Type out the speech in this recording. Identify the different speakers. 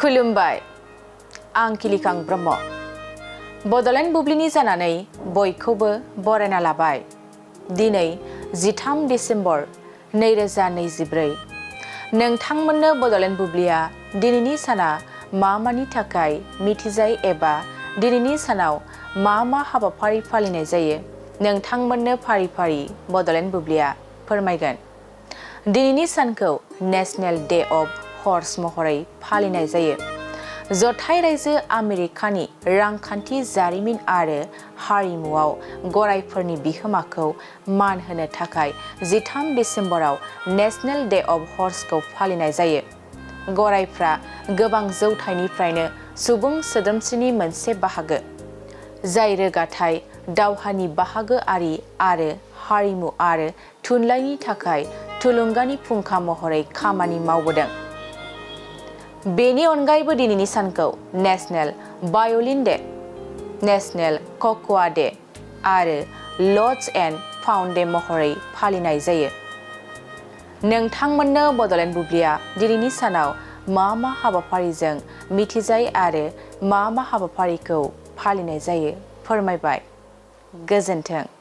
Speaker 1: खुलुमबाय आं किलिकां ब्रह्म बड'लेण्ड बुब्लिनि जानानै बयखौबो बरायना लाबाय दिनै 13 डिसेम्बर 2024 नोंथांमोननो बड'लेण्ड बुब्लिया दिनैनि साना मानि थाखाय मिथिजायो एबा दिनैनि सानाव मा हाबाफारि फालिनाय जायो नोंथांमोननो फारि फारि बड'लेण्ड बुब्लिया फोरमायगोन। दिनैनि सानखौ नेशनेल डे अफ हर्स महरै फालिनाय जायो। जथाय रायजो आमेरिकानि रांखान्थि जारिमिन आरो हारिमुआव गरायफोरनि बिहोमाखौ मान होनो थाखाय 13 डिसेम्बराव नेशनेल डे अफ हर्सखौ फालिनाय जायो। गरायफ्रा गोबां जौथाइनिफ्रायनो सुबुं सोदोमस्रिनि मोनसे बाहागो, जाय रोगाथाइ, दावहानि बाहागोआरि आरो हारिमु आरो थुनलाइनि थाखाय थुलुंगानि फुंखा महरै खामानि मावबोदों। बेनि अनगायैबो दिनैनि सानखौ नेशनेल भाय'लिन डे, नेशनेल क'क'आ डे आरो लस्ट एन्ड फाउन्ड डे महरै फालिनाय जायो। नोंथांमोननो बड'लेण्ड बुब्लिया दिनैनि सानाव मा हाबाफारिजों मिथिजायो आरो मा हाबाफारिखौ फालिनाय जायो फोरमायबाय। गोजोन्थों।